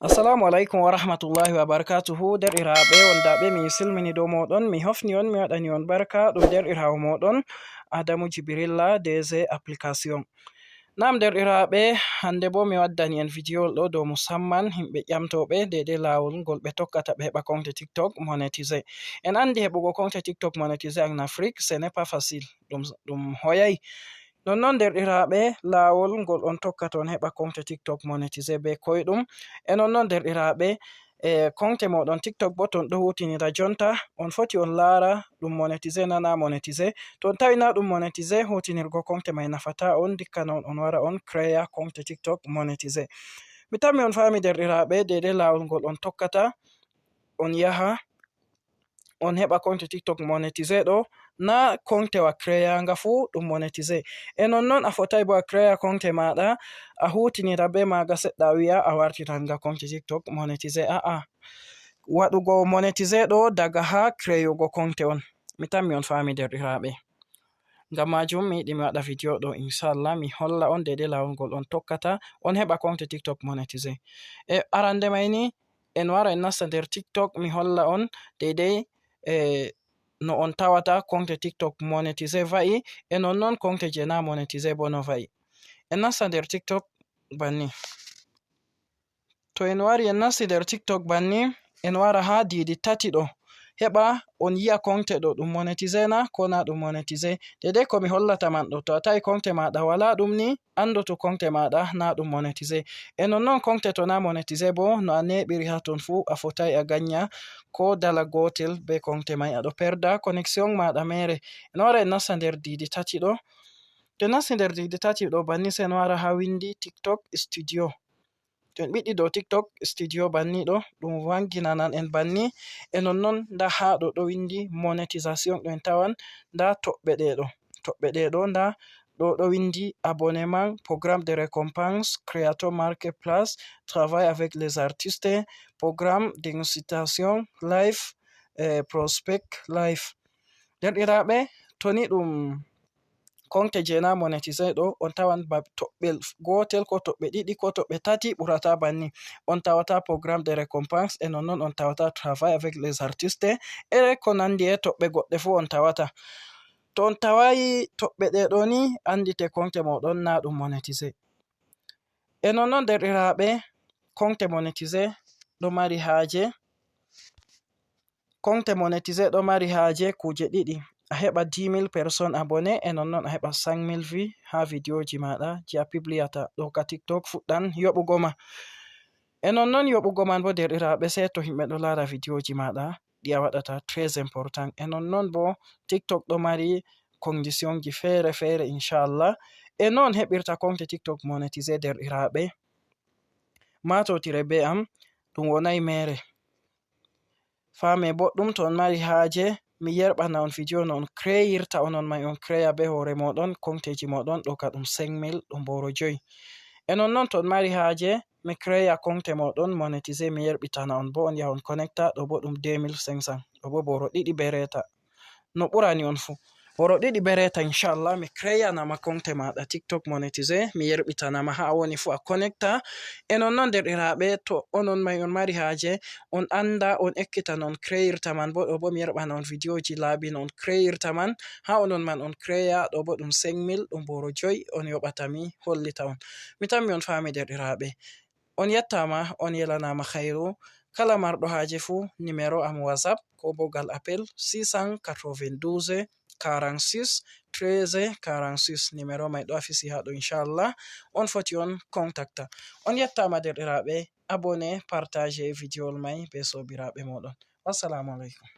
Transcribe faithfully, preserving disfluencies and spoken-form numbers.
Assalamu alaikum wa rahmatullahi wa barakatuhu. Derɗiraaɓe wondaaɓe, mi silmini dow mooɗon, mi hofni on, mi waɗani on barka. Ɗum derɗiraawo mooɗon Adamu Jibirilla, D Z Application. Naam derɗiraaɓe, hannde boo mi waddani en vidiyowol ɗo dow musamman himɓe ƴamtooɓe deydey laawol ngol ɓe tokkata ɓe heɓa konte TikTok monétisé. En anndi heɓugo konte TikTok monétisé en Afrik, ce n'est pas facile, ɗum, ɗum hoyay. Nonnon derɗiraaɓe, laawol ngol on tokkata on heɓa konte TikTok monétisé bee koyɗum. E nonnon derɗiraaɓe, e konte mooɗon TikTok boo ton ɗo huutinira jonta, on foti on laara ɗum monétisé na naa monétisé. To on tawi naa ɗum monétisé, huutinirgo konte may nafataa on, ndikka non on wara on créa konte TikTok monétisé. Mi tammi on faami derɗiraaɓe, deydey laawol ngol on tokkata on yaha on heɓa konte TikTok monétisé ɗo, naa kontewa créa nga fuu ɗum monétisé. E nonnon a fotaay boo a créa konte maaɗa, a huutinira bee maaga seɗɗa, a wi'a a wartiran nga konte TikTok monétisé. A'a, waɗugo monétisé ɗo daga haa créugo konte on. Mi tammi on faami derɗiraaɓe. Ngam maajum mi yiɗi mi waɗa vidiyo ɗo, inchallah, mi holla on deydey laawol ngol on tokkata on heɓa konte TikTok monétisé. E arande may ni, en wara en nasta nder TikTok, mi holla on deydey, e, no on tawata konte TikTok monétisé va'i, e nonnon konte je naa monétisé boo no va'i. En nasta nder TikTok banni. To en wari en nasti nder TikTok banni, en wara haa diidi tati ɗo. Heɓa on yi'a konte ɗo ɗum monétisé na, ko naa ɗum monétisé. Deydey ko mi hollata man ɗo, to a tawi konte maaɗa walaa ɗum ni, anndu to konte maaɗa naa ɗum monétisé. E nonnon konte to naa monétisé boo, no a neeɓiri haa ton fuu, a fotaay a ganya ko dala gootel bee konte may, a ɗo perda connexion maaɗa meere. En wara en nasta nder diidi tati ɗo. To en nasti nder diidi tati ɗo banni, sey en wara haa winndi TikTok Studio. To en ɓiɗɗi dow TikTok Studio banni ɗo, ɗum wannginan en banni. E nonnon, ndaa haa ɗo ɗo winndi monétisation, ɗo en tawan ndaa toɓɓe ɗe ɗo. Toɓɓe ɗe ɗo, ndaa ɗo ɗo winndi abonnement, programme de récompense, créateur marketplace, travail avec les artistes, programme d'incitation, live, eh, prospect, live. Derɗiraaɓe, to ni ɗum konte je naa monétisé ɗo, on tawan ba toɓɓe gootel, ko toɓɓe ɗiɗi, ko toɓɓe tati, ɓurata banni. On tawata programme de récompense, e nonnon on tawata travail avec les artistes, e ko nandi e toɓɓe goɗɗe fuu on tawata. To on tawaay toɓɓe ɗe ɗo ni, anndite konte mooɗon naa ɗum monétisé. E nonnon derɗiraaɓe, konte monétisé ɗo mari haaje Konte monétisé ɗo mari haaje kuuje ɗiɗi. A heɓa dix mille personnes abonné, e nonnon a heɓa cinq mille vues haa vidéoji maaɗa je a publiata. Ɗo ka TikTok fuɗɗan yoɓugo ma. E nonnon yoɓugo man bo, derɗiraaɓe, sey to himɓe ɗo laara vidéoji maaɗa ɗi a waɗata, très important. E nonnon bo TikTok ɗo mari conditionji feere-feere, inchallah. E non heɓirta konte TikTok monétisé, derɗiraaɓe. Maatotire be am, ɗum wonay meere. Faame boɗɗum, to on mari haaje mi yerɓana on vidéo no on créirta, onon may on créa be hoore mooɗon konteji mooɗon, ɗo ka ɗum cinq mille, ɗum booro joyi. E nonnon to on mari haaje mi créa konte mooɗon monétisé, mi yerɓitana on bo, on yaha on connecta, ɗo bo ɗum deux mille cinq cents, ɗo bo booro ɗiɗi be reeta. No ɓurani on fu. Booro ɗiɗi be reeta, inchallah, mi créana ma konte maaɗa TikTok monétisé, mi yerɓitana ma haa a woni fu a connecta. E nonnon, derɗiraaɓe, to onon may on mari haaje, on annda, on ekkita no on créirta man bo, ɗo bo mi yerɓana on vidéoji laabi no on créirta man, haa onon man on créa, ɗo bo ɗum cinq mille, ɗum booro joyi on yoɓata mi hollita on. Mi tammi on faami, derɗiraaɓe. On yettaama, on yelanaama khayru. Kala marɗo haaje fu, numéro am WhatsApp ko bo gal appel, six cent quatre-vingt-douze quarante-six treize quarante-six. Numéro may ɗo affiché haa ɗo, inchallah. On foti on contacta. On yettaama, derɗiraaɓe, abonné, partage vidéo may be soobiraaɓe mooɗon. Wassalamu aleykum.